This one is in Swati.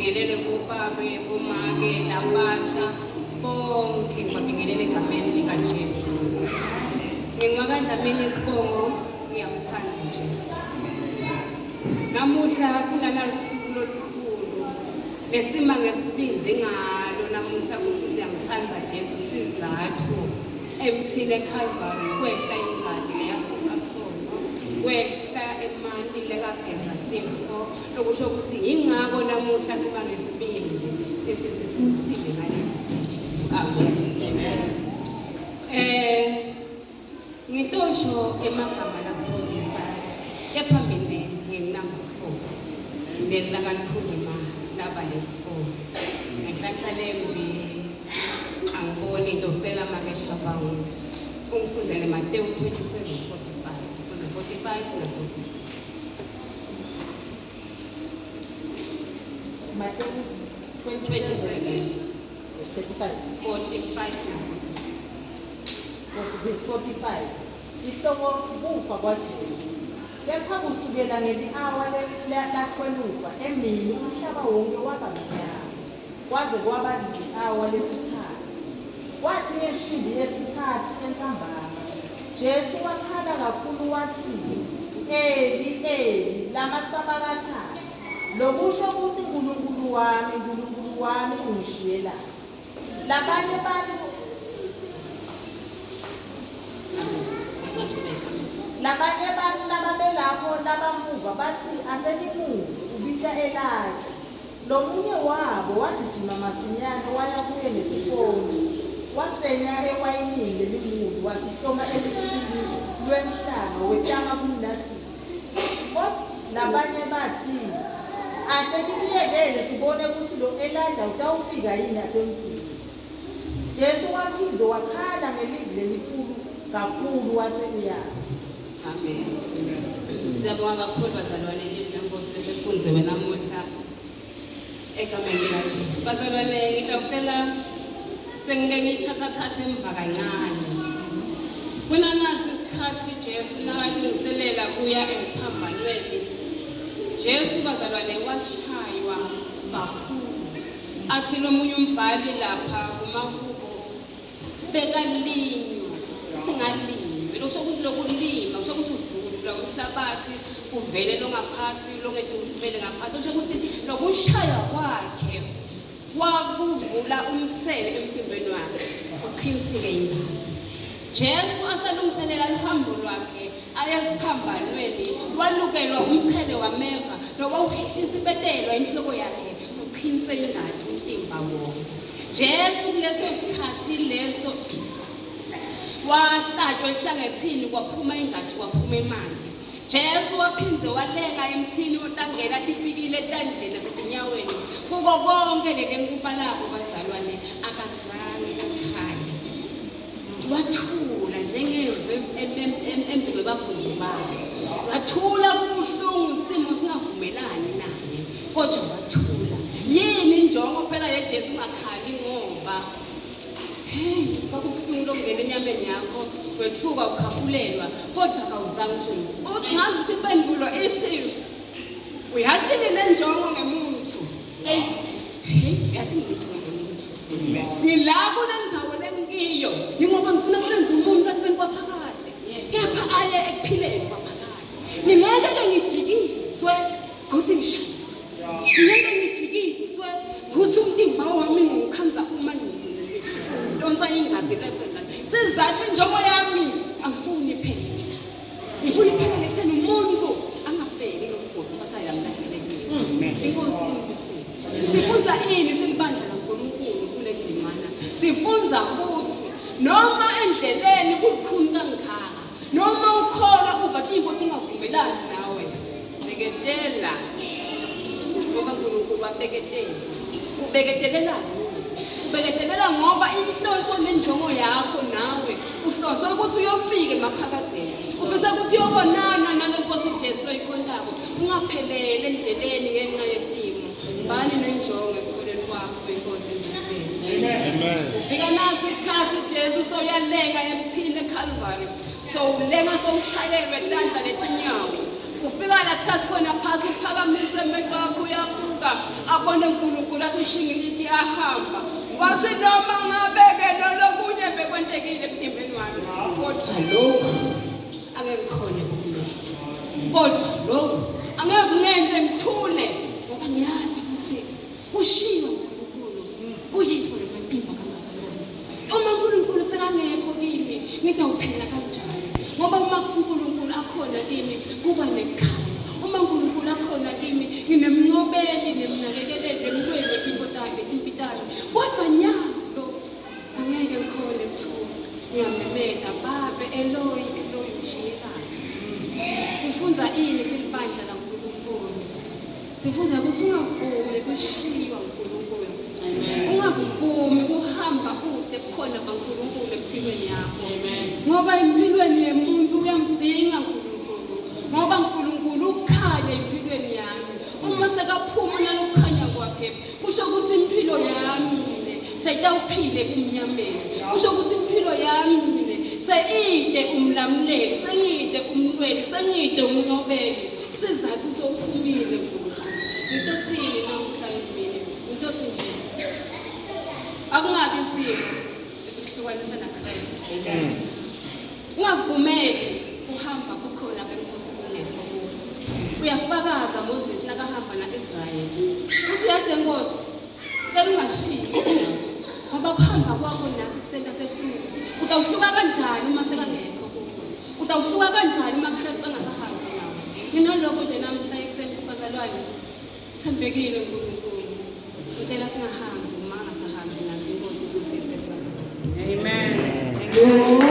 Ngibingelele bobabe, bomake, labasha bonke ngibabingelele egameni likaJesu. NgingwakaDlamini isibongo ngiyamthanda Jesu. Namuhla kunanalusuku lolukhulu lesima ngesibinzi ngalo namuhla ukuthi siyamthanda Jesu sizathu emthini eCalvary kwehla ingadi leyasusa sono kwehla emanti lekageza tifo lokusho ukuthi yingakho namuhla siba ngesibindi sithi sisindisiwe ngale Jesu amen amen eh ngitosho emagama lasikhombisa kepha mina ngingunumber 4 leli lakalikhuluma laba lesi-4 ngenhlanhla lembi angiboni into ngicela make shabangu ungifundele Matewu 27 45 45 na 46 Matewu 27 verse 35 45 na 46 verse 45 sihloko kufa kwaJesu kepha kusukela ngeli-awa la-12 emini umhlaba wonke waba mnyama kwaze kwaba li-awa lesithathu kwathi ngensimbi yesithathu entsambama Jesu wakhala kakhulu wathi, Eli, Eli, lama sabakathani? Lokusho ukuthi Nkulunkulu wami, Nkulunkulu wami, ungishiyelani? Labanye abantu Labanye abantu lababelapho labamuva bathi asenimuve ubita Elijah. Lomunye wabo wagijima masinyane waya kuye nesipontshi, wasenya ewayinini lelimunyu, wasihloma eluthini lwemhlanga, wetama kumnathisa. Kodwa labanye bathi, Ase nimyekele sibone kutsi lo Elijah utawufika yini atemsindzisa. Jesu waphindze wakhala ngelivi lelikhulu kakhulu wase uyafa. Amen. Siyabonga kakhulu bazalwane livi lenkosi leselifundziwe namuhla egameni likaJesu. Bazalwane ngitawucela sengike ngiyithatha-thatha emva kancane. Kunanasi isikhathi Jesu nakalungiselela kuya esiphambanweni. Jesu bazalwane washaywa kakhulu. Athi lomunye umbhali lapha kumahubo bekalinywa singalinywa lokusho ukuthi lokulima kusho ukuthi uvula umhlabathi uvele longaphasi longete uhlumele ngaphasi kusho ukuthi lokushaywa kwakhe kwakuvula umsele emtimbeni wakhe uqinisike ingane Jesu asalungiselela luhambo lwakhe ayesiphambanweni walukelwa umqhele wameva lowawuhlisibetelwa inhloko yakhe uqinise ingane umtimba wonke Jesu kuleso sikhathi leso wahlatshwa ehlangethini kwaphuma ingadi kwaphuma emanti Jesu waphinde walenga emthini otangena tifikile etandleni nasetinyaweni kuko konke leli engikubalako bazalwane akazange akhale wathula njengemvu embi kwebagundzi bayo wathula kubuhlungu isimo singavumelani naye kodwa wathula yini injongo phela yejesu ungakhali ngoba heyi kwakubuhlungu lokungena enyameni yakho wethuka ukhafulelwa kodwa kawuzange usho lutho uthi ngazi ukuthi impendulo ithi uyatini nenjongo ngemuntu hey uyatini nenjongo ngemuntu Ngila kule ndzawo lengikiyo yingoba ngifuna kwenza umuntu ekufeni kwaphakade kepha aye ekuphileni kwaphakade. Ngingeke-ke ngijikiswe kuthi ngishaywe. Ngingeke ngijikiswe kuthi umtimba wami ngiwukhanza uma ngidonsa ingadi level. Sizathu injongo yami angifuni iphele mina. Ngifuna iphelele ekutheni umuntu angafeli lomgodi usathane lamlahlelekile. Inkosi imbusise. Sifunza ini silibandla laNkulunkulu kule gcingwana? Sifunza ukuthi noma endleleni kubukhuni kangaka, noma ukholwa uva into ingavumelani nawe, beketela ngoba uNkulunkulu wabeketela. Ubeketelelani? Ubeketelela ngoba inhloso nenjongo yakho nawe uhlose ukuthi uyofika emaphakadzeni. Ufisa ukuthi uyobonana nale Nkosi Jesu loyikhontako. Ungapheleli endleleni ngenxa yetimo. Bani nenjongo ekukholeni kwakho inkosi imbusise. Amen. Ufika nasi isikhathi Jesu soyalenga emthini eCalvary. Sowulenga sowushayelwe tandla letinyawo. Ufika la sikhathi khona phansi uphakamise amehlo akho uyabuka abone uNkulunkulu. Nkulunkulu athi shingiliti ahamba wathi noma ngabe-ke lolokunye bekwentekile emtimbeni wami kodwa lokhu angeke ngikhone ukumela kodwa lokhu angeke kungente ngithule ngoba ngiyazi ukuthi kushiywa uNkulunkulu kuyinto lematimba kangakanani uma uNkulunkulu sekangekho kimi ngitawuphila kanjani ngoba uma uNkulunkulu akhona kimi kuba nekhaya uma uNkulunkulu akhona kimi nginemnqobeli nemnakekeleli nemlweli wetinto tami netimpi tami kodwa nyalo angeke ngikhone mthula ngiyamemeta babe Eloyi Eloyi ushiyelani sifundza ini silibandla laNkulunkulu Sifunda ukuthi ungavumi kushiywa uNkulunkulu. Ungavumi kuhamba kude bukhona baNkulunkulu empilweni yakho. Ngoba empilweni yemuntu uyamdinga uNkulunkulu. Ngoba uNkulunkulu ukukhanya empilweni yami. Uma sekaphuma nalokukhanya kwakhe, kusho ukuthi impilo yami mina seyitawuphila ebumnyameni. Kusho ukuthi impilo yami mina seyide umlamuleli, sengide umlweli, sengide umnqobeli. Sizathu sowuphumile Nkulunkulu. Ngitothini namuhla emini? Ngitothi nje akungabi isimo esikuhlukanisa naKristu. Ungavumeli kuhamba kukhona benkosi kungekho kuwe. Uyafakaza Moses nakahamba na-Israyeli. Uthi uyade Nkosi, cela ungashiyi ngoba kuhamba kwakho nathi kusenta sehluka. Utawuhluka kanjani uma sekangekho kuwe? Utawuhluka kanjani uma Kristu angasahambi nawe? Nginaloko nje namhla ekuseni sibazalwane. Thembekile uNkulunkulu. Ngicela singahambi uma angasahambi nathi inkosi ibusise. Amen.